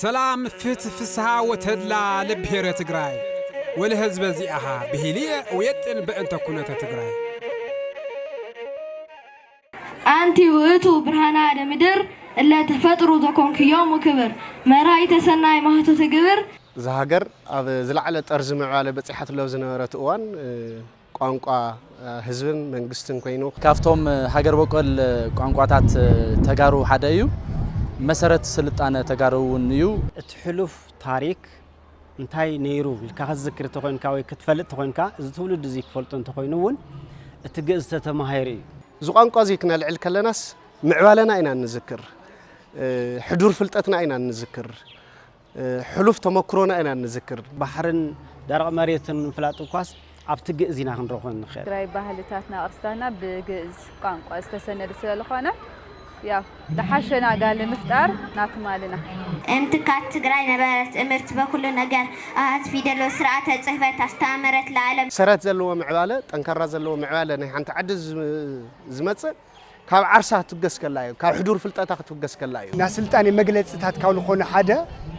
ሰላም ፍትህ ፍስሃ ወተድላ ለብሔረ ትግራይ ወለህዝበ ዚኣኻ ብሂልየ ወየጥን በእንተ ኩነተ ትግራይ። ኣንቲ ውእቱ ብርሃና ለምድር እለ ተፈጥሩ ዘኮንክዮሙ ክብር መራይተ ሰናይ ማህቶተ ግብር። እዛ ሃገር ኣብ ዝለዓለ ጠርዚ ምዕባለ በጺሓትሉ ኣብ ዝነበረት እዋን ቋንቋ ህዝብን መንግስትን ኮይኑ። ካብቶም ሃገር በቆል ቋንቋታት ተጋሩ ሓደ እዩ። መሰረት ስልጣነ ተጋሩ እውን እዩ። እቲ ሕሉፍ ታሪክ እንታይ ነይሩ ኢልካ ክትዝክር ተኾይንካ ወይ ክትፈልጥ ተኾይንካ እዚ ትውልድ እዚ ክፈልጦ እንተኾይኑ እውን እቲ ግእዝ ተተማሂሩ እዩ። እዚ ቋንቋ እዚ ክነልዕል ከለናስ ምዕባለና ኢና እንዝክር፣ ሕዱር ፍልጠትና ኢና እንዝክር። ሕሉፍ ተመክሮና ኢና እንዝክር። ባሕርን ደረቕ መሬትን ምፍላጥ እኳስ ኣብቲ ግእዝ ኢና ክንረኽቦ ንኽእል። ትግራይ ባህልታትና ቅርስታትና ብግእዝ ቋንቋ ዝተሰነደ ስለዝኾነ ያው ዝሓሸ ናጋ ንምፍጣር ናትማልና። እምትካት ትግራይ ነበረት እምርት በኩሉ ነገር ኣሃዝ ፊደሎ ስርዓተ ጽሕፈት ኣስተኣመረት ለዓለም። ሰረት ዘለዎ ምዕባለ ጠንካራ ዘለዎ ምዕባለ ናይ ሓንቲ ዓዲ ዝመፅእ ካብ ዓርሳ ክትብገስ ከላ እዩ፣ ካብ ሕዱር ፍልጠታ ክትብገስ ከላ እዩ። ናይ ስልጣኔ መግለፅታት ካብ ዝኾነ ሓደ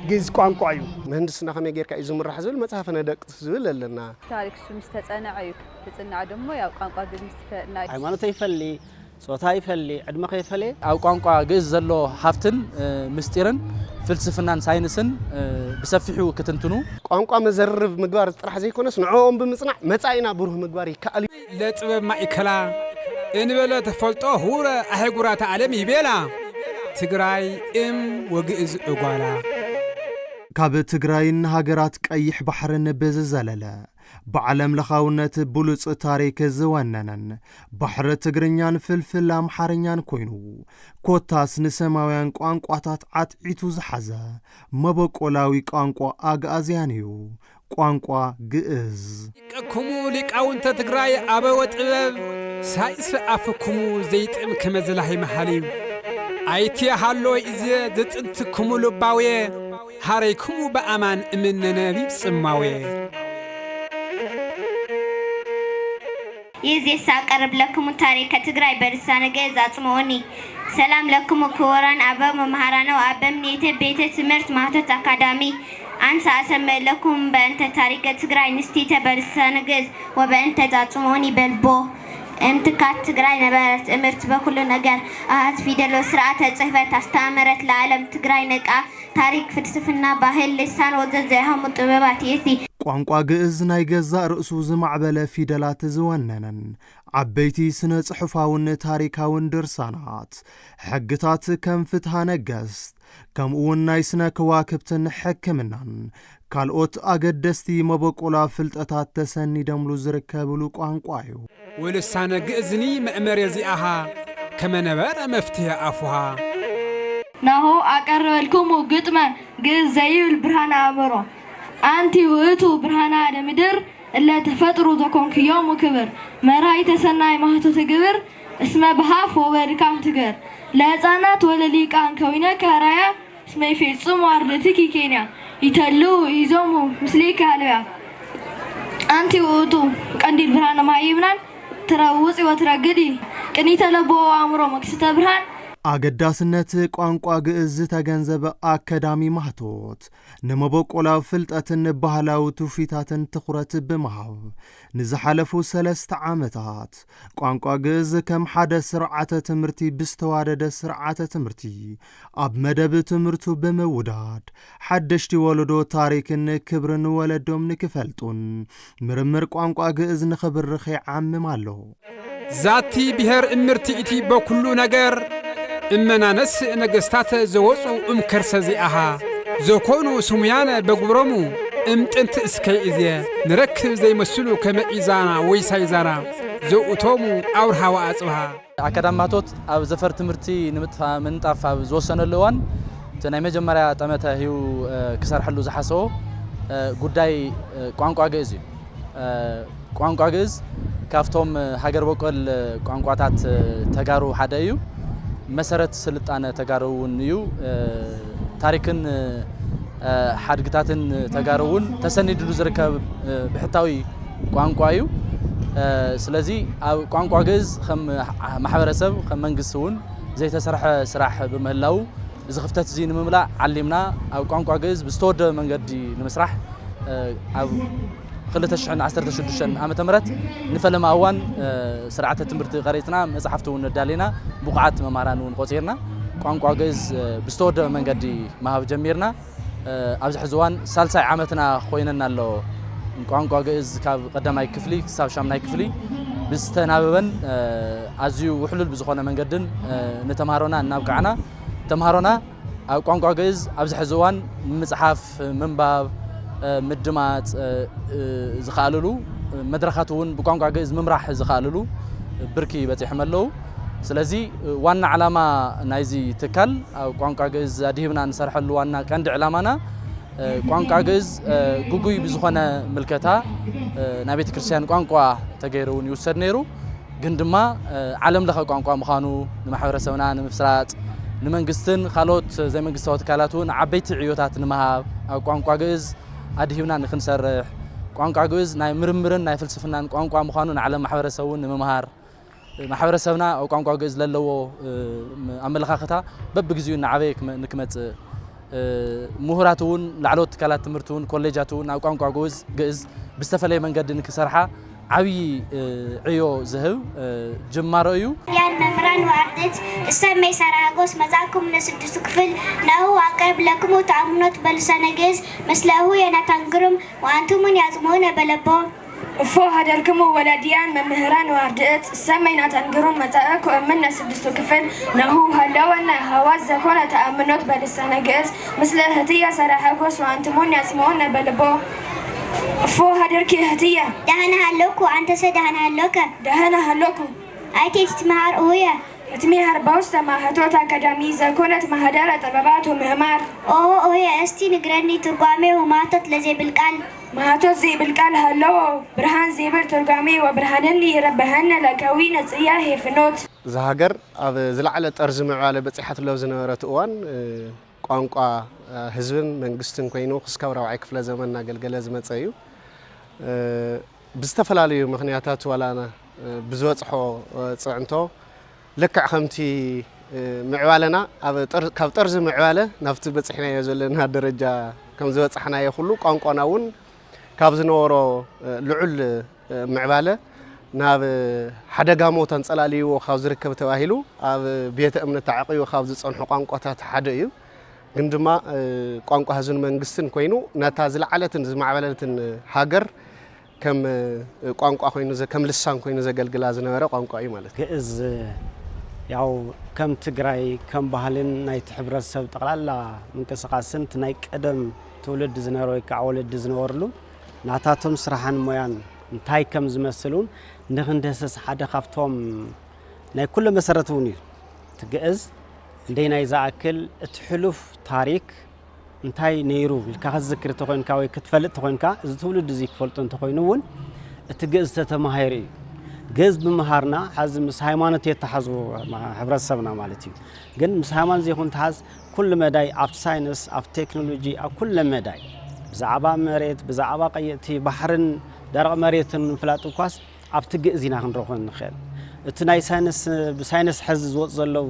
ግእዝ ቋንቋ እዩ። ምህንድስና ከመይ ጌርካ እዩ ዝምራሕ ዝብል መፅሓፈ ነደቅስ ዝብል ኣለና። ታሪክ እሱ ምስ ተፀንዐ እዩ። ዝፅናዕ ድሞ ያው ቋንቋ ግእዝ ምስ ትፈለጥና እዩ። ሃይማኖት ኣይፈሊ፣ ፆታ ኣይፈሊ፣ ዕድመ ከይፈለየ። ኣብ ቋንቋ ግእዝ ዘሎ ሃፍትን ምስጢርን ፍልስፍናን ሳይንስን ብሰፊሑ ክትንትኑ። ቋንቋ መዘርርብ ምግባር ጥራሕ ዘይኮነስ ንዕኦም ብምፅናዕ መፃኢና ብሩህ ምግባር ይከኣል እዩ። ለጥበብ ማእከላ እንበለ ተፈልጦ ሁረ ኣህጉራት ዓለም ይቤላ ትግራይ እም ወግእዝ እጓላ። ካብ ትግራይን ሃገራት ቀይሕ ባሕርን ብዝዘለለ ብዓለም ለኻውነት ብሉጽ ታሪክ ዝወነነን ባሕሪ ትግርኛን ፍልፍል ኣምሓርኛን ኮይኑ ኮታስ ንሰማውያን ቋንቋታት ዓትዒቱ ዝሓዘ መበቆላዊ ቋንቋ ኣግኣዝያን እዩ። ቋንቋ ግእዝ። ደቀክሙ ሊቃውንተ ትግራይ ኣበወ ጥበብ ሳይስ ኣፍክሙ ዘይጥም ከመዝላሂ መሃልዩ ኣይትየ ሃሎ ኢዝየ ዘጥንትክሙ ልባውየ ሃረይክሙ ብኣማን እምነ ነቢብ ጽማውየ። ይእዜሳ ኣቀርብ ለክሙ ታሪከ ትግራይ በልሳነ ግእዝ ኣጽምዑኒ። ሰላም ለክሙ ክቡራን ኣበው መምሃራነ ወኣበምኔተ ቤተ ትምህርት ማህቶት ኣካዳሚ። ኣንሰ ኣሰምዕ ለክሙ በእንተ ታሪከ ትግራይ ንስቲተ በልሳነ ግእዝ ወበእንተ ኣጽምዑኒ በልቦ። እምትካት ትግራይ ነበረት እምርት በኩሉ ነገር ኣሃዝ ፊደል ወስርዓተ ጽሕፈት ኣስተኣመረት ለዓለም ትግራይ ነቃ ታሪክ፣ ፍልስፍና፣ ባህል፣ ልሳን ወዘተ ዘይሃሙ ጥበባት ይእቲ። ቋንቋ ግእዝ ናይ ገዛእ ርእሱ ዝማዕበለ ፊደላት ዝወነነን፣ ዓበይቲ ስነ-ጽሑፋውን ታሪኻውን ድርሳናት፣ ሕግታት ከም ፍትሃ ነገስት፣ ከምኡውን ናይ ስነ ከዋክብትን ሕክምናን ካልኦት ኣገደስቲ መበቆላ ፍልጠታት ተሰኒደምሉ ዝርከብሉ ቋንቋ እዩ። ወልሳነ ግእዝኒ መእመር የዚኣኻ ከመነበረ መፍትሄ ኣፉሃ። ናሆ ኣቀረበልኩሙ ግጥመ ግእዝ ዘይብል ብርሃን ኣእምሮ። ኣንቲ ውእቱ ብርሃና ለምድር እለ ተፈጥሩ ዘኮንክዮሙ ክብር መርሃይተ ሰናይ ማህቶተ ግብር እስመ ብሃፍ ወበድካም ትገር ለህፃናት ወለሊቃን ከዊነ ከራያ እስመ ይፌጽሙ ኣርድእትኪ ኬንያ ይተልዉ ይዞሙ ምስሌኪ ሃለውያ። ኣንቲ ውእቱ ቀንዲል ብርሃነ ማይብናን ትረውፂ ወትረግዲ ቅኒተ ለቦ ኣእምሮ መክስተ ብርሃን። ኣገዳስነት ቋንቋ ግእዝ ዝተገንዘበ ኣከዳሚ ማህቶት፣ ንመበቆላዊ ፍልጠትን ባህላዊ ትውፊታትን ትኹረት ብምሃብ፣ ንዝሓለፉ ሰለስተ ዓመታት ቋንቋ ግእዝ ከም ሓደ ስርዓተ ትምህርቲ ብዝተዋደደ ስርዓተ ትምህርቲ ኣብ መደብ ትምህርቱ ብምውዳድ፣ ሓደሽቲ ወለዶ ታሪክን ክብርን ወለዶም ንክፈልጡን ምርምር ቋንቋ ግእዝ ንኽብርኽ ይዓምም ኣሎ። ዛቲ ብሔር እምርቲ እቲ በኩሉ ነገር እመናነስ ነገስታት ዘወፁ እምከርሰ ዚኣሃ ዘኮኑ ስሙያነ በግብሮሙ እምጥንቲ እስከይ እዝየ ንረክብ ዘይመስሉ ከመ ኢዛና ወይሳይ ዛና ዘውእቶሙ ኣውርሃ ወኣጽብሃ። ኣካዳሚ ማህቶት ኣብ ዘፈር ትምህርቲ ንምጥፋ ምንጣፍ ኣብ ዝወሰነሉ እዋን እቲ ናይ መጀመርያ ጠመተ ህዩ ክሰርሐሉ ዝሓሰቦ ጉዳይ ቋንቋ ግእዝ እዩ። ቋንቋ ግእዝ ካብቶም ሃገር በቆል ቋንቋታት ተጋሩ ሓደ እዩ። መሰረት ስልጣነ ተጋሩ እውን እዩ። ታሪክን ሓድግታትን ተጋሩ እውን ተሰኒድሉ ዝርከብ ብሕታዊ ቋንቋ እዩ። ስለዚ ኣብ ቋንቋ ግእዝ ከም ማሕበረሰብ ከም መንግስቲ እውን ዘይተሰርሐ ስራሕ ብምህላው እዚ ክፍተት እዚ ንምምላእ ዓሊምና ኣብ ቋንቋ ግእዝ ብዝተወደበ መንገዲ ንምስራሕ ኣብ ክልተ ሽሕን ዓሰርተ ሽዱሽተን ዓመተ ምህረት ንፈለማ እዋን ስርዓተ ትምህርቲ ቀሪፅና፣ መፅሓፍቲ እውን ኣዳሊና፣ ብቑዓት መምህራን እውን ቆፂርና ቋንቋ ግእዝ ብዝተወደበ መንገዲ ምሃብ ጀሚርና። ኣብዚ ሕዚ እዋን ሳልሳይ ዓመትና ኮይነና ኣሎ። ቋንቋ ግእዝ ካብ ቀዳማይ ክፍሊ ክሳብ ሻምናይ ክፍሊ ብዝተናበበን ኣዝዩ ውሕሉል ብዝኾነ መንገድን ንተምሃሮና እናብቃዕና፣ ተምሃሮና ኣብ ቋንቋ ግእዝ ኣብዚ ሕዚ እዋን ምጽሓፍ፣ ምንባብ፣ ምድማጽ ዝኸኣልሉ መድረኻት እውን ብቋንቋ ግእዝ ምምራሕ ዝኸኣልሉ ብርኪ በጺሖም ኣለዉ። ስለዚ ዋና ዓላማ ናይዚ ትካል ኣብ ቋንቋ ግእዝ ኣድሂብና ንሰርሐሉ ዋና ቀንዲ ዕላማና ቋንቋ ግእዝ ግጉይ ብዝኾነ ምልከታ ናይ ቤተ ክርስቲያን ቋንቋ ተገይሩ እውን ይውሰድ ነይሩ። ግን ድማ ዓለም ለኸ ቋንቋ ምዃኑ ንማሕበረሰብና ንምፍላጥ ንመንግስትን ካልኦት ዘይመንግስታዊ ትካላት እውን ዓበይቲ ዕዮታት ንምሃብ ኣብ ቋንቋ ግእዝ ኣድሂብና ንክንሰርሕ ቋንቋ ግእዝ ናይ ምርምርን ናይ ፍልስፍናን ቋንቋ ምዃኑ ንዓለም ማሕበረሰብ እውን ንምምሃር ማሕበረሰብና ኣብ ቋንቋ ግእዝ ለለዎ ኣመለኻኽታ በብግዚኡ እናዓበየ ንክመፅእ ምሁራት እውን ላዕለዎት ትካላት ትምህርቲ እውን ኮሌጃት እውን ኣብ ቋንቋ ግእዝ ብዝተፈለየ መንገዲ ንክሰርሓ ዓብዪ ዕዮ ዝህብ ጅማሮ እዩ። ያን መምህራን ወኣርድእት እሰመይ ሳራ ሃጎስ መጻእኩም ንስድስቱ ክፍል ናሁ ኣቅርብ ለክሙ ተኣምኖት በልሳነ ግእዝ ምስለ እሁ የናታን ግሩም ወኣንቱሙን ያጽምዑነ በለቦ። እፎ ሃደርክሙ ወላዲያን መምህራን ወኣርድእት እሰመይ ናታን ግሩም መጻእኩ እምነ ስድስቱ ክፍል ናሁ ሃለወነ ሃዋዝ ዘኮነ ተኣምኖት በልሳነ ግእዝ ምስለ እህትየ ሳራ ሃጎስ ወኣንቱሙን ያጽምዑነ በለቦ። እፎ ሃደርኪ እህትየ። ደህና ሃለኩ፣ ኣንተሰ ደህና ሃለከ? ደህና ሃለኩ። ኣይቴ ትትምሃር እሁየ። እትምሃር በውስተ ማህቶት ኣካዳሚ ዘኮነት ማህደረ ጥበባት ወምእማር። ኦሆ እሁየ፣ እስቲ ንግረኒ ትርጓሜ ወማህቶት ለዘይብል ቃል። ማህቶት ዘይብል ቃል ሃለዎ፣ ብርሃን ዘይብል ትርጓሜ ወብርሃንን ይረበሀነ ለከዊ ነጽያ ሄፍኖት። እዛ ሃገር ኣብ ዝለዓለ ጠርዚ ምዕባለ በጺሓትሎ ዝነበረት እዋን ቋንቋ ህዝብን መንግስትን ኮይኑ ክስካብ ራብዓይ ክፍለ ዘመን እናገልገለ ዝመፀ እዩ። ብዝተፈላለዩ ምክንያታት ዋላ ብዝበፅሖ ፅዕንቶ ልክዕ ከምቲ ምዕባለና ካብ ጠርዚ ምዕባለ ናብቲ በፂሕናዮ ዘለና ደረጃ ከም ዝበፃሕናዮ ኩሉ ቋንቋና እውን ካብ ዝነበሮ ልዑል ምዕባለ ናብ ሓደጋ ሞት ኣንጸላልይዎ ካብ ዝርከብ ተባሂሉ ኣብ ቤተ እምነት ተዓቂቡ ካብ ዝጸንሑ ቋንቋታት ሓደ እዩ። ግን ድማ ቋንቋ ህዝብን መንግስትን ኮይኑ ነታ ዝለዓለትን ዝማዕበለትን ሃገር ከም ቋንቋ ኮይኑ ከም ልሳን ኮይኑ ዘገልግላ ዝነበረ ቋንቋ እዩ ማለት እዩ። ግእዝ ያው ከም ትግራይ ከም ባህልን ናይቲ ሕብረተሰብ ጠቕላላ ምንቅስቃስን እቲ ናይ ቀደም ትውልዲ ዝነበረ ወይ ከዓ ወለዲ ዝነበርሉ ናታቶም ስራሕን ሞያን እንታይ ከም ዝመስል እውን ንኽንድህስስ ሓደ ካብቶም ናይ ኩሉ መሰረት እውን እዩ። እቲ ግእዝ እንደይ ናይ ዝኣክል እቲ ሕሉፍ ታሪክ እንታይ ነይሩ ኢልካ ክትዝክር ተኾይንካ ወይ ክትፈልጥ ተኾይንካ እዚ ትውልድ እዚ ክፈልጦ እንተኾይኑ እውን እቲ ግእዝ ተተማሂሩ እዩ። ግእዝ ብምሃርና ሓዚ ምስ ሃይማኖት የተሓዙ ሕብረተሰብና ማለት እዩ። ግን ምስ ሃይማኖት ዘይኮን ተሓዝ ኩሉ መዳይ ኣብቲ ሳይንስ ኣብ ቴክኖሎጂ ኣብ ኩለ መዳይ ብዛዕባ መሬት ብዛዕባ ቀይእቲ ባሕርን ደረቕ መሬትን ንምፍላጥ እኳስ ኣብቲ ግእዝ ኢና ክንረኽቦ ንኽእል። እቲ ናይ ሳይንስ ብሳይንስ ሕዚ ዝወፁ ዘለዉ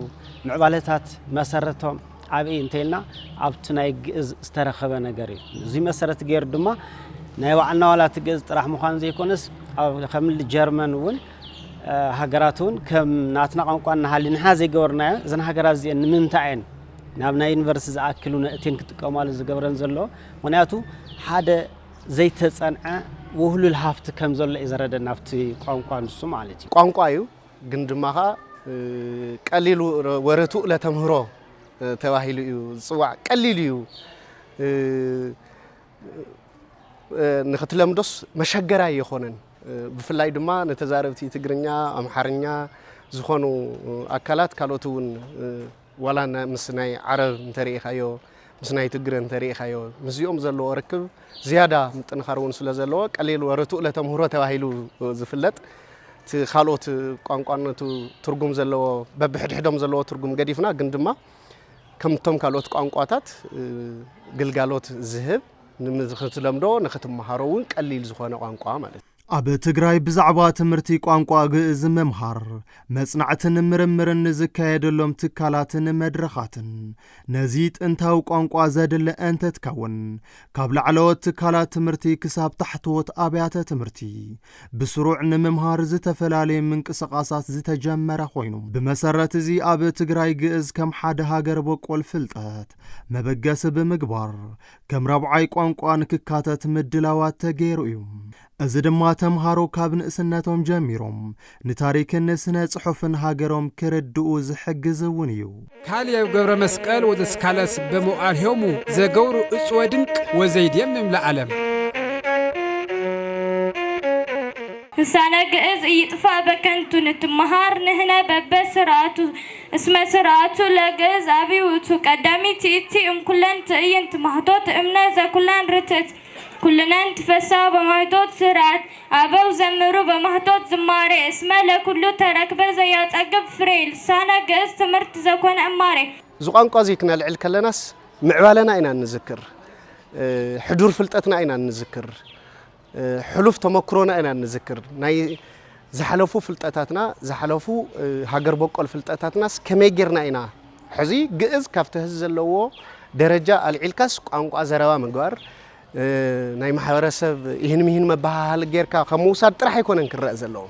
ምዕባለታት መሰረቶም ኣብይ እንተኢልና ኣብቲ ናይ ግእዝ ዝተረኸበ ነገር እዩ። እዚ መሰረት ገይሩ ድማ ናይ ባዕልና ዋላ እቲ ግእዝ ጥራሕ ምዃኑ ዘይኮነስ ኣብ ከም ጀርመን እውን ሃገራት እውን ከም ናትና ቋንቋ እናሃልዩ ንሕና ዘይገበርናዮ እዘን ሃገራት እዚአን ንምንታይ እየን ናብ ናይ ዩኒቨርሲቲ ዝኣክል እውን እትየን ክጥቀማሉ ዝገብረን ዘሎ? ምክንያቱ ሓደ ዘይተፀንዐ ውህሉል ሃፍቲ ከም ዘሎ እዩ ዘረደና ኣብቲ ቋንቋ ንሱ ማለት እዩ። ቋንቋ እዩ ግን ድማ ከዓ ቀሊሉ ወረቱእ ለተምህሮ ተባሂሉ እዩ ዝፅዋዕ። ቀሊል እዩ ንክትለምዶስ መሸገር ኣይኾነን። ብፍላይ ድማ ንተዛረብቲ ትግርኛ፣ ኣምሓርኛ ዝኾኑ ኣካላት ካልኦት እውን ዋላ ምስ ናይ ዓረብ እንተሪኢኻዮ ምስ ናይ ትግረ እንተሪኢኻዮ ምስዚኦም ዘለዎ ርክብ ዝያዳ ምጥንኻር እውን ስለ ዘለዎ ቀሊል ወረቱእ ለተምህሮ ተባሂሉ ዝፍለጥ እቲ ካልኦት ቋንቋነቱ ትርጉም ዘለዎ በብሕድሕዶም ዘለዎ ትርጉም ገዲፍና ግን ድማ ከምቶም ካልኦት ቋንቋታት ግልጋሎት ዝህብ ንክትለምዶ ንክትመሃሮ እውን ቀሊል ዝኾነ ቋንቋ ማለት እዩ። ኣብ ትግራይ ብዛዕባ ትምህርቲ ቋንቋ ግእዝ ምምሃር፣ መጽናዕትን ምርምርን ንዝካየደሎም ትካላትን መድረኻትን፣ ነዚ ጥንታዊ ቋንቋ ዘድሊ እንተትከውን፣ ካብ ላዕለዎት ትካላት ትምህርቲ ክሳብ ታሕተዎት ኣብያተ ትምህርቲ ብስሩዕ ንምምሃር ዝተፈላለዩ ምንቅስቓሳት ዝተጀመረ ኮይኑ፣ ብመሰረት እዚ ኣብ ትግራይ ግእዝ ከም ሓደ ሃገር በቆል ፍልጠት መበገሲ ብምግባር፣ ከም ራብዓይ ቋንቋ ንክካተት ምድላዋት ተገይሩ እዩ። እዚ ድማ ተምሃሮ ካብ ንእስነቶም ጀሚሮም ንታሪክን ስነ ጽሑፍን ሃገሮም ክርድኡ ዝሕግዝ እውን እዩ። ካልየብ ገብረ መስቀል ወዘስካለስ በመውዓልሄሙ ዘገብሩ እጽወ ድንቅ ወዘይድየምም ለዓለም። ልሳነ ግእዝ እይጥፋእ በከንቱ ንትመሃር ንህነ በበ ስርዓቱ እስመ ስርዓቱ ለግእዝ ኣብይ ውእቱ ቀዳሚ ትእቲ እምኩለን ትእይንት ማህቶት እምነ ዘኩለን ርትት ኩልነን ትፈሳ በማህቶት ስርዓት ኣበው ዘምሩ በማህቶት ዝማሬ እስመ ለኩሉ ተረክበ ዘያጸግብ ፍሬ ልሳነ ግእዝ ትምህርት ዘኮነ እማሬ። እዚ ቋንቋ እዚ ክነልዕል ከለናስ ምዕባለና ኢና እንዝክር፣ ሕዱር ፍልጠትና ኢና እንዝክር፣ ሕሉፍ ተመክሮና ኢና እንዝክር። ናይ ዝሓለፉ ፍልጠታትና፣ ዝሓለፉ ሃገር በቆል ፍልጠታትናስ ከመይ ጌርና ኢና፣ ሕዚ ግእዝ ካብቲ ሕዚ ዘለዎ ደረጃ ኣልዒልካስ ቋንቋ ዘረባ ምግባር፣ ናይ ማሕበረሰብ ይህን ሚህን መበሃሃሊ ጌርካ ካብ ምውሳድ ጥራሕ ኣይኮነን ክረአ ዘለዎ።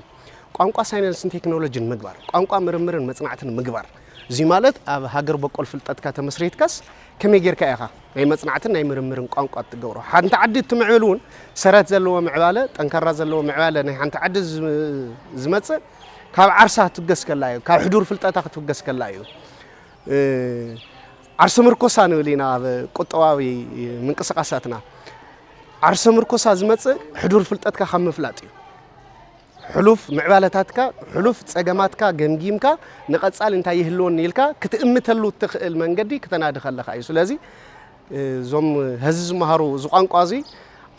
ቋንቋ ሳይንስን ቴክኖሎጂን ምግባር፣ ቋንቋ ምርምርን መጽናዕትን ምግባር። እዚ ማለት ኣብ ሃገር በቆል ፍልጠትካ ተመስሪትካስ ከመይ ጌርካ ኢኻ ናይ መጽናዕትን ናይ ምርምርን ቋንቋ እትገብሮ። ሓንቲ ዓዲ እትምዕብል እውን ሰረት ዘለዎ ምዕባለ፣ ጠንካራ ዘለዎ ምዕባለ ናይ ሓንቲ ዓዲ ዝመጽእ ካብ ዓርሳ ክትብገስ ከላ እዩ፣ ካብ ሕዱር ፍልጠታ ክትብገስ ከላ እዩ። ዓርሰ ምርኮሳ ንብል ኢና ኣብ ቁጠባዊ ምንቅስቃሳትና። ዓርሰ ምርኮሳ ዝመጽእ ሕዱር ፍልጠትካ ካብ ምፍላጥ እዩ። ሕሉፍ ምዕባለታትካ፣ ሕሉፍ ጸገማትካ ገምጊምካ ንቐጻሊ እንታይ ይህልወኒ ኢልካ ክትእምተሉ እትኽእል መንገዲ ክተናዲ ከለኻ እዩ። ስለዚ እዞም ሀዚ ዝመሃሩ እዚ ቋንቋ እዚ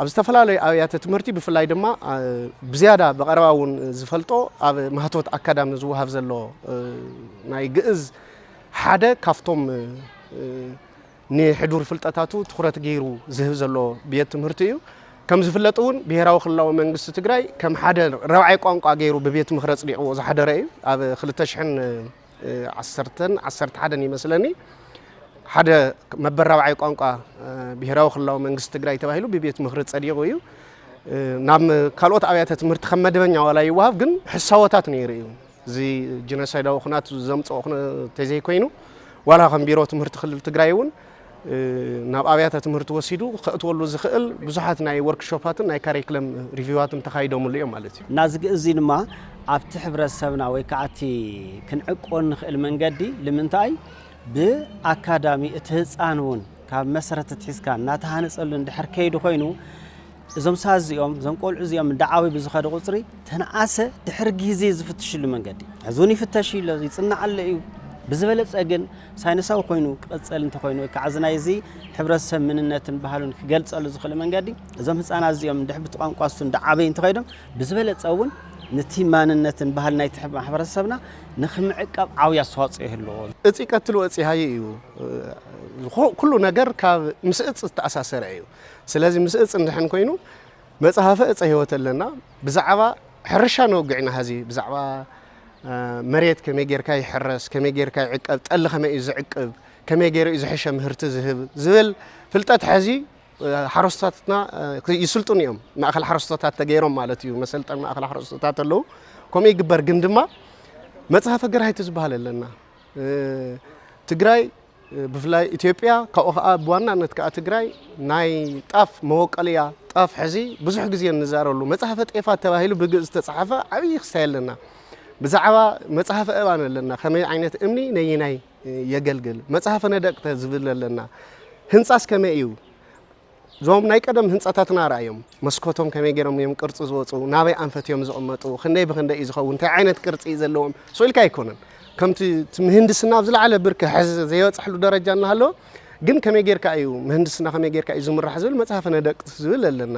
ኣብ ዝተፈላለዩ ኣብያተ ትምህርቲ ብፍላይ ድማ ብዝያዳ ብቐረባ እውን ዝፈልጦ ኣብ ማህቶት ኣካዳሚ ዝወሃብ ዘሎ ናይ ግእዝ ሓደ ካብቶም ንሕዱር ፍልጠታቱ ትኹረት ገይሩ ዝህብ ዘሎ ቤት ትምህርቲ እዩ። ከም ዝፍለጥ እውን ብሄራዊ ክልላዊ መንግስቲ ትግራይ ከም ሓደ ረብዓይ ቋንቋ ገይሩ ብቤት ምኽሪ ኣፅዲቕዎ ዝሓደረ እዩ። ኣብ ክልተ ሽሕን ዓሰርተን ዓሰርተ ሓደን ይመስለኒ ሓደ መበል ራብዓይ ቋንቋ ብሄራዊ ክልላዊ መንግስቲ ትግራይ ተባሂሉ ብቤት ምኽሪ ፀዲቑ እዩ። ናብ ካልኦት ኣብያተ ትምህርቲ ከም መደበኛ ዋላ ይወሃብ፣ ግን ሕሳወታት ነይሩ እዩ። እዚ ጂኖሳይዳዊ ኩናት ዘምፅኦ ተዘይኮይኑ ዋላ ከም ቢሮ ትምህርቲ ክልል ትግራይ እውን ናብ ኣብያተ ትምህርቲ ወሲዱ ከእትወሉ ዝኽእል ብዙሓት ናይ ወርክሾፓትን ናይ ካሪክለም ሪቪዋትን ተኻይዶምሉ እዮም ማለት እዩ። ናዚ ግእዝ ድማ ኣብቲ ሕብረተሰብና ወይ ከዓ እቲ ክንዕቆ ንኽእል መንገዲ ልምንታይ ብኣካዳሚ እቲ ህፃን እውን ካብ መሰረት ኣትሒዝካ እናተሃነፀሉ እንድሕር ከይዱ ኮይኑ እዞም ሳዝ እዚኦም እዞም ቆልዑ እዚኦም እንዳዓበዩ ብዝኸዱ ቁፅሪ ተነኣሰ ድሕሪ ግዜ ዝፍትሽሉ መንገዲ ሕዚ እውን ይፍተሽ እዩ ኣሎ ይፅናዕ ኣሎ እዩ። ብዝበለፀ ግን ሳይንሳዊ ኮይኑ ክቐፀል እንተኮይኑ ወይ ከዓ እዚ ናይዚ ሕብረተሰብ ምንነትን ባህሉን ክገልፀሉ ዝኽእል መንገዲ እዞም ህፃናት እዚኦም እንድሕር ብቲ ቋንቋ ስቱ እንዳዓበዩ እንተኸይዶም ብዝበለፀ እውን ነቲ ማንነትን ባህል ናይቲ ማሕበረሰብና ንክምዕቃብ ዓብዪ ኣስተዋፅኦ ይህልዎ። እፂ ቀትል ወፂ ሃየ እዩ። ኩሉ ነገር ካብ ምስ እፅ ዝተኣሳሰረ እዩ። ስለዚ ምስ እፅ እንድሕን ኮይኑ መፅሓፈ እፀ ህይወት ኣለና። ብዛዕባ ሕርሻ ነውግዕና ሀዚ ብዛዕባ መሬት ከመይ ጌርካ ይሕረስ፣ ከመይ ጌርካ ይዕቀብ፣ ጠሊ ከመይ እዩ ዝዕቅብ፣ ከመይ ገይሩ እዩ ዝሕሸ ምህርቲ ዝህብ ዝብል ፍልጠት ሐዚ ሓረስቶታትና ይስልጥኑ እዮም። ማእኸል ሓረስቶታት ተገይሮም ማለት እዩ። መሰልጠን ማእኸል ሓረስቶታት ኣለዉ። ከምኡ ይግበር። ግን ድማ መፅሓፈ ግራይት ዝበሃል ኣለና። ትግራይ ብፍላይ ኢትዮጵያ ካብኡ ከዓ ብዋናነት ከዓ ትግራይ ናይ ጣፍ መወቀልያ ጣፍ ሕዚ ብዙሕ ግዜ ንዛረሉ መፅሓፈ ጤፋት ተባሂሉ ብግእዝ ዝተፅሓፈ ዓብዪ ክስታይ ኣለና። ብዛዕባ መፅሓፈ እባን ኣለና። ከመይ ዓይነት እምኒ ነይናይ የገልግል? መፅሓፈ ነደቅተ ዝብል ኣለና። ህንፃስ ከመይ እዩ? እዞም ናይ ቀደም ህንፃታትና ረኣዮም። መስኮቶም ከመይ ገይሮም እዮም ቅርፂ ዝወፁ? ናበይ ኣንፈት እዮም ዝቕመጡ? ክንደይ ብክንደይ እዩ ዝኸውን? እንታይ ዓይነት ቅርፂ እዩ ዘለዎም? ስኢልካ ኣይኮነን። ከምቲ እቲ ምህንድስና ኣብ ዝለዓለ ብርኪ ሕዚ ዘይበፅሕሉ ደረጃ እናሃለወ ግን ከመይ ጌርካ እዩ ምህንድስና ከመይ ጌርካ እዩ ዝምራሕ ዝብል መፅሓፈ ነደቅት ዝብል ኣለና።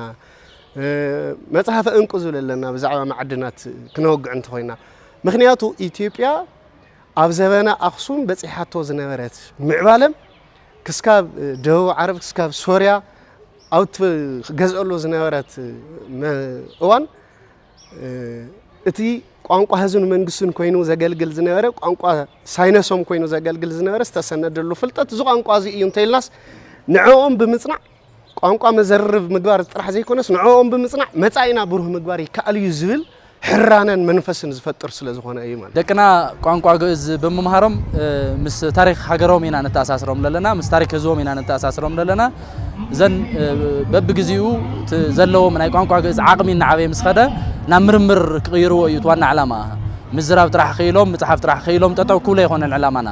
መፅሓፈ እንቁ ዝብል ኣለና። ብዛዕባ መዓድናት ክነወግዕ እንተኾይና ምክንያቱ ኢትዮጵያ ኣብ ዘበነ ኣኽሱም በፂሓቶ ዝነበረት ምዕባለ ክስካብ ደቡብ ዓረብ ክስካብ ሶርያ ኣብ ትገዝአሉ ዝነበረት እዋን እቲ ቋንቋ ህዝብን መንግስትን ኮይኑ ዘገልግል ዝነበረ፣ ቋንቋ ሳይነሶም ኮይኑ ዘገልግል ዝነበረ ዝተሰነደሉ ፍልጠት እዚ ቋንቋ እዚ እዩ እንተኢልናስ፣ ንዕኦም ብምጽናዕ፣ ቋንቋ መዘርብ ምግባር ጥራሕ ዘይኮነስ፣ ንዕኦም ብምጽናዕ መጻኢና ብሩህ ምግባር ይከኣል እዩ ዝብል ሕራነን መንፈስን ዝፈጥር ስለ ዝኾነ እዩ ማለት። ደቅና ቋንቋ ግእዝ ብምምሃሮም፣ እ፣ ምስ ታሪኽ ሃገሮም ኢና ነተኣሳስሮም ዘለና፣ ምስ ታሪኽ ህዝቦም ኢና ነተኣሳስሮም ዘለና። እዘን፣ እ፣ በብግዜኡ እቲ ዘለዎም ናይ ቋንቋ ግእዝ ዓቕሚ እናዓበየ ምስ ኸደ፣ ናብ ምርምር ክቕይርዎ እዩ እቲ ዋና ዕላማ። ምዝራብ ጥራሕ ክኢሎም፣ ምጽሓፍ ጥራሕ ክኢሎም ጠጠው ክብሉ ኣይኮነን ዕላማና።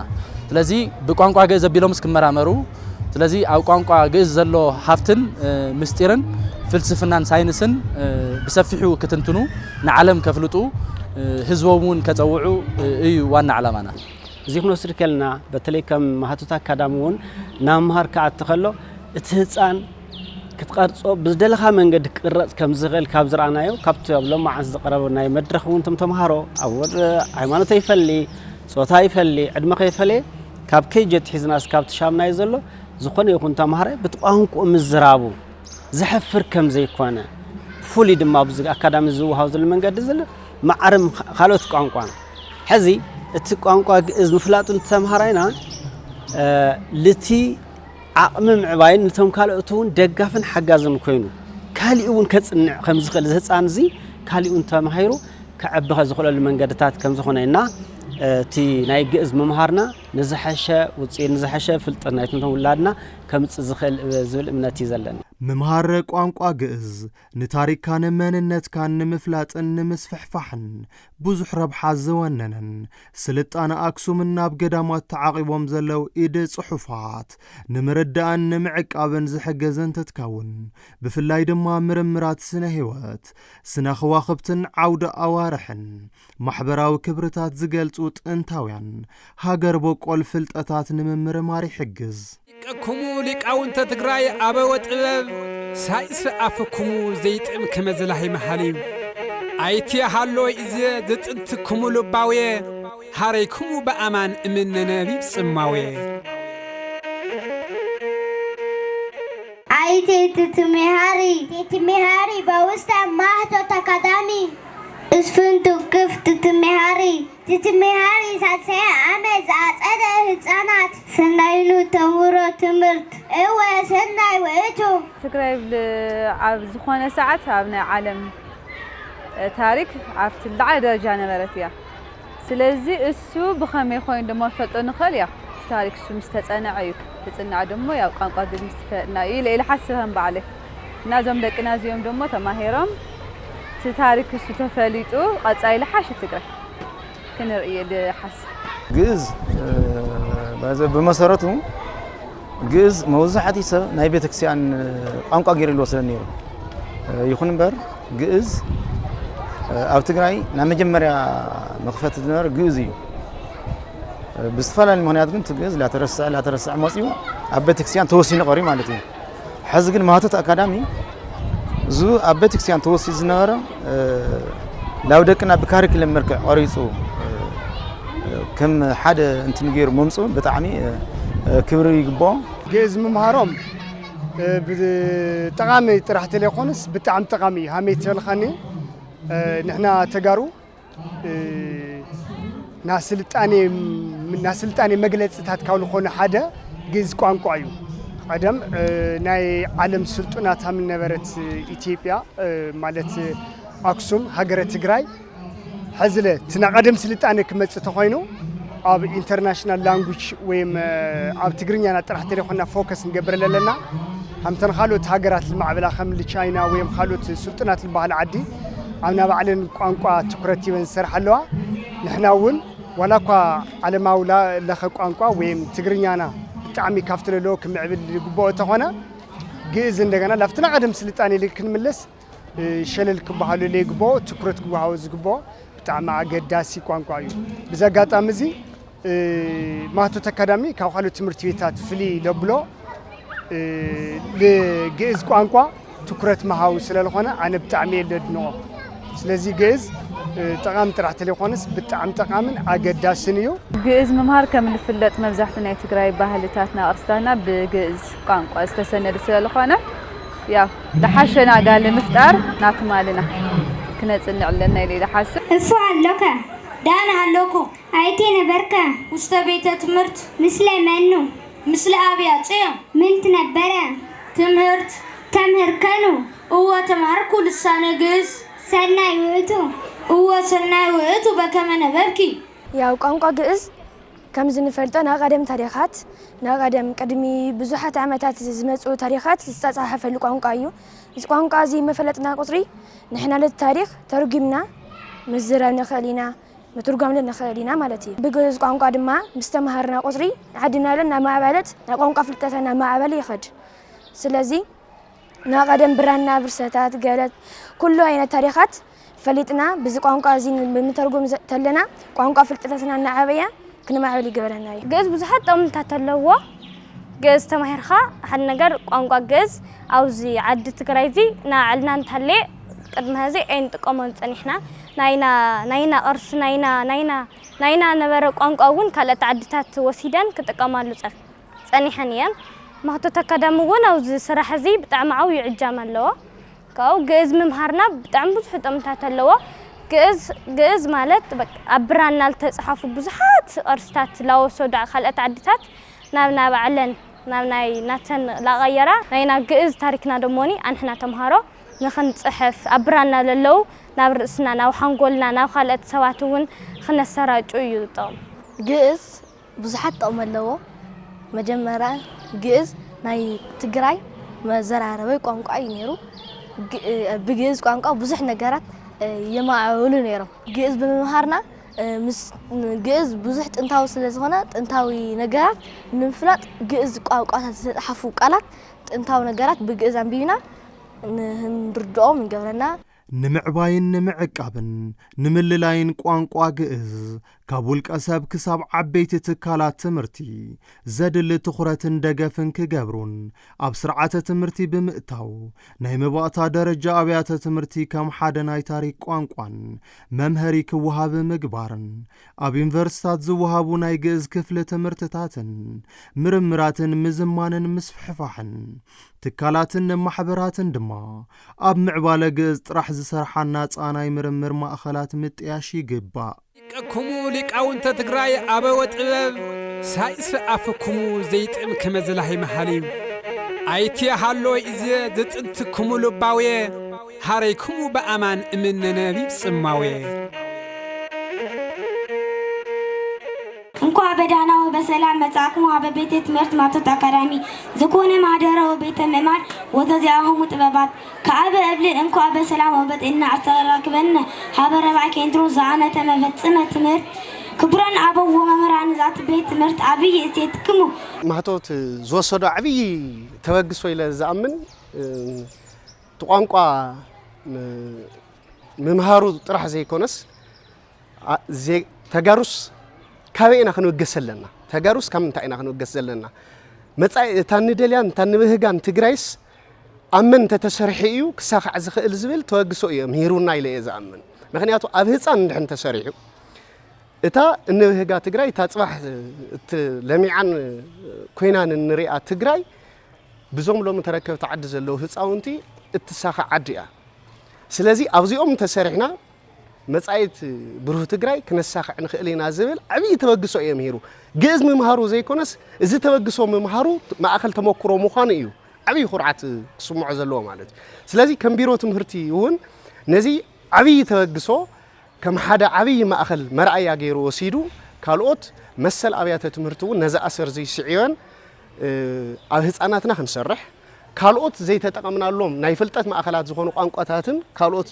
ስለዚ ብቋንቋ ግእዝ ኣቢሎምስ ክመራመሩ፣ ስለዚ ኣብ ቋንቋ ግእዝ ዘሎ ሃፍትን፣ እ፣ ምስጢርን ፍልስፍናን ሳይንስን፣ እ፣ ብሰፊሑ ክትንትኑ፣ ንዓለም ከፍልጡ፣ እ፣ ህዝቦም እውን ከጸውዑ፣ እ፣ እዩ ዋና ዕላማና። እዚ ክንወስድ ከለና፣ በተለይ ከም ማህቶት ኣካዳሚ እውን ናብ ምምሃር ክኣቲ ከሎ፣ እቲ ህጻን ክትቐርጾ ብዝደለኻ መንገዲ ክቕረጽ ከም ዝኽእል ካብ ዝረኣናዮ፣ ካብቲ ኣብ ሎማዓንቲ ዝቐረበ ናይ መድረኽ እውን፣ እቶም ተምሃሮ ኣብ ወር ሃይማኖት ኣይፈሊ፣ ጾታ ኣይፈሊ፣ ዕድመ ከይፈለየ፣ ካብ ኬጂ ኣትሒዝና እስካብ ትሻምናይ ዘሎ፣ ዝኾነ ይኹን ተምሃራይ ብቲ ቋንቋኡ ምዝራቡ ዘሕፍር ከም ዘይኮነ፣ ብፍሉይ ድማ ኣብዚ ኣካዳሚ ዝወሃብ ዘሎ መንገዲ ዘሎ ማዕረ ም-፣ ካልኦት ቋንቋ። ሕዚ እቲ ቋንቋ ግእዝ ምፍላጡ ንተምሃራይና፣ እ፣ ልቲ ዓቕሚ ምዕባይን ነቶም ካልኦት እውን ደጋፍን ሓጋዝን ኮይኑ፣ ካሊኡ እውን ከጽንዕ ከም ዝኽእል፣ እዚ ህጻን እዚ ካሊኡ እውን ተማሂሩ ክዕቢ ዝኽእለሉ መንገድታት ከም ዝኾነ እና፣ እቲ ናይ ግእዝ ምምሃርና ንዝሐሸ ውጽኢት፣ ንዝሐሸ ፍልጠት ናይቶም ውላድና ከምጽእ ዝኽእል ዝብል እምነት እዩ ዘለኒ። ምምሃር ቋንቋ ግእዝ ንታሪኽካን መንነትካን ንምፍላጥን ንምስፍሕፋሕን ብዙሕ ረብሓ ዝወነነን፣ ስልጣነ ኣክሱምን ናብ ገዳማት ተዓቒቦም ዘለዉ ኢድ ጽሑፋት ንምርዳእን ንምዕቃብን ዝሕግዝ እንትትከውን፣ ብፍላይ ድማ ምርምራት ስነ ህይወት፣ ስነ ከዋኽብትን ዓውደ ኣዋርሕን ማሕበራዊ ክብርታት ዝገልጹ ጥንታውያን ሃገር በቆል ፍልጠታት ንምምርማር ይሕግዝ። ደቀኩሙ ሊቃውንተ ትግራይ ኣበወ ጥበብ፣ ሳይስ ኣፍኩሙ ዘይጥም ከመ ዝላሂ መሃልዩ። ኣይትየ ሃሎ ኢዝየ ዘጥንትኩሙ ልባውየ፣ ሃረይኩሙ ብኣማን እምነ ነቢብ ጽማውየ። ኣይቴ ትትሜሃሪ፣ ትትሜሃሪ በውስተ ማህቶት ኣካዳሚ። እስፍንቱ ክፍ ትትሜሃሪ፣ ትትሜሃሪ ሳልሳይ ዓመት ዝኣጸደ ህጻናት። ሰናይኑ ተምሮ ትምህርት፣ እወ ሰናይ ውእቱ። ትግራይ ብ-፣ ኣብ ዝኾነ ሰዓት ኣብ ናይ ዓለም ታሪክ ኣብቲ ላዕሊ ደረጃ ነበረት እያ። ስለዚ እሱ ብኸመይ ኮይኑ ደሞ ንፈልጦ ንኽእል? ያው እቲ ታሪክ እሱ ምስ ተጸንዐ እዩ። ዝጽናዕ ደሞ ያው ቋንቋ ግእዝ ምስ ተፈለጥና እዩ ኢለ፣ ኢለ ሓስብ ከም ባዕለይ። እና እዞም ደቅና እዚኦም ደሞ ተማሂሮም እቲ ታሪክ እሱ ተፈሊጡ ቀጻሊ ልሓሽ ትግራይ ክንርኢ ድሓስብ። ግእዝ፣ እ፣ በዘ-፣ ብመሰረቱ ግእዝ መብዛሕትኡ ሰብ ናይ ቤተክርስትያን ቋንቋ ገይሩ ዝወስደን ነይሩ። ይኹን እምበር ግእዝ ኣብ ትግራይ ናይ መጀመርያ መኽፈቲ ዝነበረ ግእዝ እዩ። ብዝተፈላለዩ ምኽንያት ግን እቲ ግእዝ ላተረስዐ ላተረስዐ መፂኡ ኣብ ቤተክርስትያን ተወሲኑ ቀርዩ ማለት እዩ። ሕዚ ግን ማህቶት ኣካዳሚ እዚ ኣብ ቤተክርስትያን ተወሲኑ ዝነበረ፣ እ፣ ላብ ደቅና ብካሪክለም መልክዕ ቀሪፁ፣ እ፣ ከም ሓደ እንትን ገይሩ መምፅኡ ብጣዕሚ፣ እ፣ ክብሪ ይግብኦ። ግእዝ ምምሃሮም፣ እ፣ ብ-፣ ጠቓሚ ጥራሕ ተለይኮነስ ብጣዕሚ ጠቓሚ እዩ። ሃመይ ትበልኻኒ፣ እ፣ ንሕና ተጋሩ፣ እ፣ ናስልጣኔ፣ ናስልጣኔ መግለጽታት ካብ ዝኾነ ሓደ ግእዝ ቋንቋ እዩ። ቀደም፣ እ፣ ናይ ዓለም ስልጡናት ሃም ነበረት ኢትዮጵያ፣ እ፣ ማለት ኣክሱም ሃገረ ትግራይ፣ ሕዚ ለ እቲ ናይ ቀደም ስልጣኔ ክመጽእ ተኾይኑ ኣብ ኢንተርናሽናል ላንጉጅ ወይም፣ እ፣ ኣብ ትግርኛና ጥራሕ ተለይኮና ፎከስ ንገብር ኣለና። ከምተን ካልኦት ሃገራት ዝማዕበላ ከም ቻይና ወይም ካልኦት ስልጡናት ዝበሃላ ዓዲ ኣብ ናይ ባዕለን ቋንቋ ትኩረት ሂበን ዝሰርሓ ኣለዋ። ንሕና እውን ዋላ እኳ ዓለማዊ ላ-፣ ለኸ ቋንቋ ወይም ትግርኛና ብጣዕሚ ካብቲ ለለዎ ክምዕብል ዝግብኦ እንተኾነ፣ ግእዝ እንደገና ላብቲ ናይ ቀደም ስልጣኔ ኢሉ ክንምለስ፣ እ፣ ሸለል ክበሃሉ ለይግብኦ፣ ትኩረት ክወሃቦ ዝግብኦ ብጣዕሚ ኣገዳሲ ቋንቋ እዩ። ብዚ ኣጋጣሚ እዚ እ፣ ማህቶት ኣካዳሚ ካብ ካልኦት ትምህርቲ ቤታት ፍልይ ለብሎ፣ እ፣ ንግእዝ ቋንቋ ትኩረት ምሃቡ ስለ ዝኾነ ኣነ ብጣዕሚ እየ ለድንቖ። ስለዚ ግእዝ፣ እ፣ ጠቓሚ ጥራሕ ተለይኮነስ ብጣዕሚ ጠቓምን ኣገዳስን እዩ። ግእዝ ምምሃር ከም ዝፍለጥ መብዛሕትኡ ናይ ትግራይ ባህልታትና ቅርስታትና ብግእዝ ቋንቋ ዝተሰነደ ስለ ዝኾነ ያው ዝሓሸ ናጋ ንምፍጣር ናትማልና። ክነጽንዕ ኣለና ኢለ ኢለ ሓስብ። እፎ ኣሎከ? ደኣን ኣሎኩ። ኣይቲ ነበርከ? ውስተ ቤተ ትምህርት። ምስለ መኑ? ምስለ ኣብያ ጽዮን። ምንት ነበረ? ትምህርት። ተምህር ከኑ? እወ ተማህርኩ ልሳነ ግእዝ። ሰናይ ውእቱ። እወ ሰናይ ውእቱ በከመ ነበብኪ። ያው ቋንቋ ግእዝ ከምዚ ንፈልጦ ናይ ቀደም ታሪኻት ናይ ቀደም ቅድሚ ብዙሓት ዓመታት ዝመፁ ታሪኻት ዝተፃሓፈሉ ቋንቋ እዩ። እዚ ቋንቋ እዚ መፈለጥና ቁፅሪ ንሕና ነቲ ታሪኽ ተርጒምና ምዝራብ ንኽእል ኢና፣ ምትርጓም ንኽእል ኢና ማለት እዩ። ብግእዝ ቋንቋ ድማ ምስ ተምሃርና ቁፅሪ ዓድና ሎ እናማዕበለት ናይ ቋንቋ ፍልጠትና እናማዕበለ ይኸድ። ስለዚ ናይ ቀደም ብራና ብርሰታት ገለት ኩሉ ዓይነት ታሪኻት ፈሊጥና ብዚ ቋንቋ እዚ ብምተርጉም ተለና ቋንቋ ፍልጠትና እናዓበየ ክንማዕብል ይገብረና እዩ። ግእዝ ብዙሓት ጠቕምታት ኣለዎ። ግእዝ ተማሂርካ ሓደ ነገር ቋንቋ ግእዝ ኣብዚ ዓዲ ትግራይ እዚ ናዕልና እንተሃለየ ቅድሚ ሀዚ ኣይንጥቀሞን ፀኒሕና ናይና ናይና ቅርሲ ናይና ናይና ናይና ነበረ ቋንቋ እውን ካልኦት ዓድታት ወሲደን ክጥቀማሉ ፀን ጸኒሐን እየን። ማክቶት ኣካዳሚ እውን ኣብዚ ስራሕ እዚ ብጣዕሚ ዓብዩ ዕጃም ኣለዎ። ካብኡ ግእዝ ምምሃርና ብጣዕሚ ብዙሕ ጥቕምታት ኣለዎ። ግእዝ ግእዝ ማለት በቃ ኣብ ብራና ዝተፅሓፉ ብዙሓት ቅርስታት ላወሰዱ ካልኦት ዓድታት ናብ ናይ ባዕለን ናብ ናይ ናተን ላቐየራ ናይና ግእዝ ታሪክና ደሞኒ ኣንሕና ተምሃሮ ንኽንፅሕፍ ኣብ ብራና ለለዉ ናብ ርእስና ናብ ሓንጎልና ናብ ካልኦት ሰባት እውን ክነሰራጩ እዩ ዝጠቕም። ግእዝ ብዙሓት ጥቕሚ ኣለዎ። መጀመርያ ግእዝ ናይ ትግራይ መዘራረቢ ቋንቋ እዩ ነይሩ። ብግእዝ ቋንቋ ብዙሕ ነገራት የማዕብሉ ነይሮም። ግእዝ ብምምሃርና ምስ ግእዝ ብዙሕ ጥንታዊ ስለ ዝኾነ ጥንታዊ ነገራት ንምፍላጥ ግእዝ ቋንቋታት ዝተፅሓፉ ቃላት ጥንታዊ ነገራት ብግእዝ ኣንቢብና ንህንርድኦም ይገብረና። ንምዕባይን ንምዕቃብን ንምልላይን ቋንቋ ግእዝ ካብ ውልቀ ሰብ ክሳብ ዓበይቲ ትካላት ትምህርቲ ዘድሊ ትኹረትን ደገፍን ክገብሩን ኣብ ስርዓተ ትምህርቲ ብምእታው ናይ መባእታ ደረጃ ኣብያተ ትምህርቲ ከም ሓደ ናይ ታሪክ ቋንቋን መምሀሪ ክወሃብ ምግባርን ኣብ ዩኒቨርሲታት ዝወሃቡ ናይ ግእዝ ክፍሊ ትምህርትታትን ምርምራትን ምዝማንን ምስፍሕፋሕን ትካላትን ማሕበራትን ድማ ኣብ ምዕባለ ግእዝ ጥራሕ ዝሰርሓ ናፃ ናይ ምርምር ማእኸላት ምጥያሽ ይግባእ። ሊቀኩሙ ሊቃውንተ ትግራይ ኣበወ ጥበብ ሳይስ ኣፍኩሙ ዘይጥም ከመ ዝላሂ መሃልዩ ኣይትየ ሃሎ ኢዝየ ዝጥንትኩሙ ልባውየ ሃረይኩሙ ብኣማን እምነ ነቢብ ጽማውየ። እንኳዕ በደህና ወበሰላም መጻእኩም ሀበ ቤተ ትምህርት ማቶት አካዳሚ ዝኾነ ማህደረ ወቤተ ምእማን ወዘዚአሆሙ ጥበባት ከአበ እብል እንኳዕ በሰላም ወበጤና አስተራክበነ ሀበ ረባዕ ኬንትሮስ ዘአመተ መፈጽመ ትምህርት ክቡራን አበው ወመምህራን ዛቲ ቤት ትምህርት አብይ እሴትክሙ ማህቶት ዝወሰዶ ዓብዪ ተበግሶ ኢለ ዝኣምን እቲ ቋንቋ ምምሃሩ ጥራሕ ዘይኮነስ ተጋሩስ ካበይ ኢና ክንብገስ ዘለና? ተጋሩስ ካብ ምንታይ ኢና ክንብገስ ዘለና? መጻኢ እታ ንደልያን እታ ንብህጋን ትግራይስ ኣብ መን እንተተሰሪሑ እዩ ክሳኻዕ ዝኽእል ዝብል ተበግሶ እዩ ኣምሂሩና ኢለ እየ ዝኣምን። ምኽንያቱ ኣብ ህፃን እንድሕን ተሰሪሑ እታ እንብህጋ ትግራይ እታ ፅባሕ እቲ ለሚዓን ኮይናን እንሪኣ ትግራይ ብዞም ሎሚ ተረከብቲ ዓዲ ዘለዉ ህፃውንቲ እትሳኻዕ ዓዲ እያ። ስለዚ ኣብዚኦም እንተሰሪሕና መጻኢት ብሩህ ትግራይ ክነሳኽዕ ንኽእል ኢና ዝብል ዓብዪ ተበግሶ እየ ምሂሩ። ግእዝ ምምሃሩ ዘይኮነስ እዚ ተበግሶ ምምሃሩ ማእኸል ተመኩሮ ምዃኑ እዩ ዓብዪ ኩርዓት ክስምዖ ዘለዎ ማለት እዩ። ስለዚ ከም ቢሮ ትምህርቲ እውን ነዚ ዓብዪ ተበግሶ ከም ሓደ ዓብዪ ማእኸል መርኣያ ገይሩ ወሲዱ ካልኦት መሰል ኣብያተ ትምህርቲ እውን ነዚ ኣሰር እዚ ስዒበን ኣብ ህፃናትና ክንሰርሕ ካልኦት ዘይተጠቐምናሎም ናይ ፍልጠት ማእኸላት ዝኾኑ ቋንቋታትን ካልኦት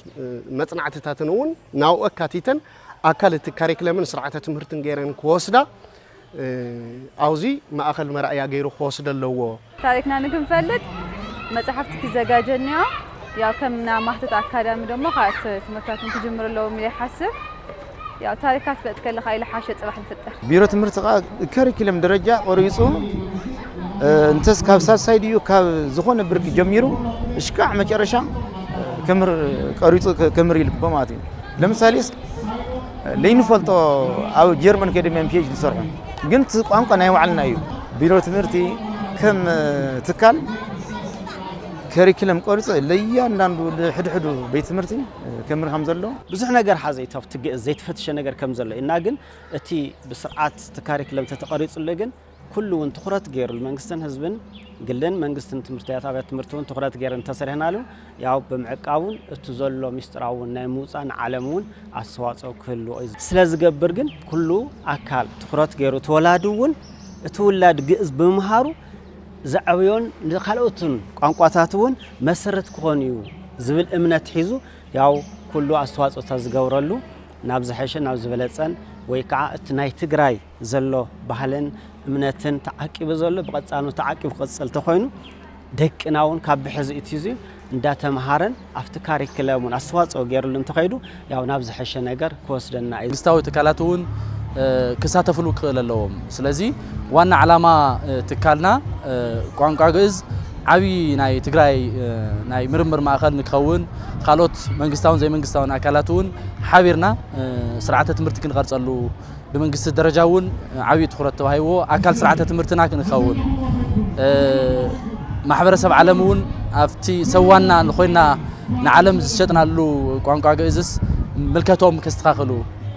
መፅናዕትታትን እውን ናብኡ ኣካቲተን ኣካል እቲ ካሪክለምን ስርዓተ ትምህርትን ገይረን ክወስዳ ኣብዚ ማእኸል መርኣያ ገይሩ ክወስዶ ኣለዎ። ታሪክና ንክንፈልጥ መፅሓፍቲ ክዘጋጀ እኒኦ። ያው ከም ናይ ማህቶት ኣካዳሚ ደሞ ካልኦት ትምህርትታትን ክጅምሩ ኣለዎም ኢለ ይሓስብ። ያው ታሪክካ ክትፈልጥ ከለኻ ኢለ ሓሸ ፅባሕ ንፍጠር። ቢሮ ትምህርቲ ከዓ ከሪኪለም ደረጃ ቆሪፁ እንተስ ካብ ሳልሳይ ድዩ ካብ ዝኾነ ብርኪ ጀሚሩ እሽካዕ መጨረሻ ከምህር ቀሪፁ ከምህር ይልግቦ ማለት እዩ። ለምሳሌ ለይንፈልጦ ኣብ ጀርመን ከይዶም እዮም ፒኤችዲ ዝሰርሑ ግን እቲ ቋንቋ ናይ ባዕልና እዩ። ቢሮ ትምህርቲ ከም ትካል ከሪክለም ቆሪፁ ለእያንዳንዱ ሕድሕዱ ቤት ትምህርቲ ከምር ከም ዘሎ ብዙሕ ነገር ሓዘ ይተፍትግእ ዘይተፈትሸ ነገር ከም ዘሎ እና ግን እቲ ብስርዓት እቲ ካሪክለም ተተቐሪፅሉ ግን ኩሉ እውን ትኹረት ገይሩሉ መንግስትን ህዝብን ግልን መንግስትን ትምህርትያት ኣብያት ትምህርቲ እውን ትኹረት ገይረን እንተሰሪሕናሉ ያው ብምዕቃቡን እቲ ዘሎ ሚስጥራውን ናይ ምውፃእ ንዓለም እውን ኣስተዋፅኦ ክህልዎ እዩ ስለ ዝገብር ግን ኩሉ ኣካል ትኹረት ገይሩ ተወላዲ እውን እቲ ውላድ ግእዝ ብምምሃሩ ዘዕብዮን ንካልኦትን ቋንቋታት እውን መሰረት ክኾን እዩ ዝብል እምነት ሒዙ ያው ኩሉ ኣስተዋፅኦታት ዝገብረሉ ናብ ዝሐሸ ናብ ዝበለፀን ወይ ከዓ እቲ ናይ ትግራይ ዘሎ ባህልን እምነትን ተዓቂቡ ዘሎ ብቐፃሉ ተዓቂቡ ክቕፅል ተኾይኑ ደቅና እውን ካብ ብሕዚ እቲ እዚ እንዳተምሃረን ኣብቲ ካሪክለም እውን ኣስተዋፅኦ ገይሩሉ እንተኸይዱ ያው ናብ ዝሐሸ ነገር ክወስደና እዩ። መንግስታዊ ትካላት እውን ክሳተፍሉ ክኽእል ኣለዎም። ስለዚ ዋና ዓላማ ትካልና ቋንቋ ግእዝ ዓብዪ ናይ ትግራይ ናይ ምርምር ማእኸል ንክኸውን ካልኦት መንግስታውን ዘይመንግስታውን ኣካላት እውን ሓቢርና ስርዓተ ትምህርቲ ክንቐርፀሉ ብመንግስቲ ደረጃ እውን ዓብዪ ትኹረት ተዋሂብዎ ኣካል ስርዓተ ትምህርትና ክንኸውን ማሕበረሰብ ዓለም እውን ኣብቲ ሰብ ዋና ኮይና ንዓለም ዝሸጥናሉ ቋንቋ ግእዝስ ምልከቶም ከስተኻኽሉ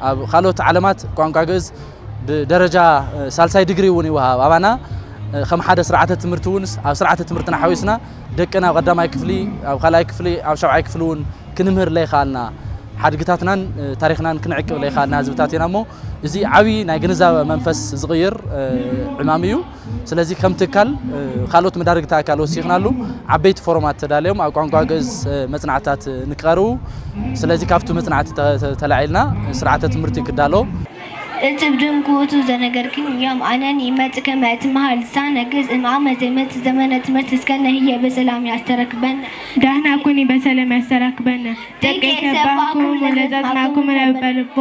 ኣብ ካልኦት ዓለማት ቋንቋ ግእዝ ብደረጃ ሳልሳይ ድግሪ እውን ይወሃብ ኣባና ከም ሓደ ስርዓተ ትምህርቲ እውን ኣብ ስርዓተ ትምህርትና ሓዊስና ደቅና ኣብ ቀዳማይ ክፍሊ ኣብ ካልኣይ ክፍሊ ኣብ ሻብዓይ ክፍሊ እውን ክንምህር ለይኸኣልና ሓድግታትናን ታሪክናን ክንዕቅብ ለይኸኣልና ህዝብታት ኢና እሞ እዚ ዓብዪ ናይ ግንዛበ መንፈስ ዝቕይር ዕማም እዩ። ስለዚ ከም ትካል ካልኦት መዳርግቲ ኣካል ወሲኽናሉ ዓበይቲ ፎረማት ተዳልዮም ኣብ ቋንቋ ግእዝ መፅናዕትታት ንክቐርቡ ስለዚ ካብቲ መፅናዕቲ ተላዒልና ስርዓተ ትምህርቲ ክዳሎ እጽብ ድንቁ ውእቱ ዘነገርክን እዮም ኣነን ይመጽእ ከመ እቲ መሃል ልሳነ ግእዝ እምኣመ ዘይመጽእ ዘመነ ትምህርት እስከ ነህየ በሰላም ያስተረክበን። ዳህና ኩኒ በሰለም ያስተራክበነ ደቂ ሰባኩም ወለዛዝማኩም ረቢ በልቦ።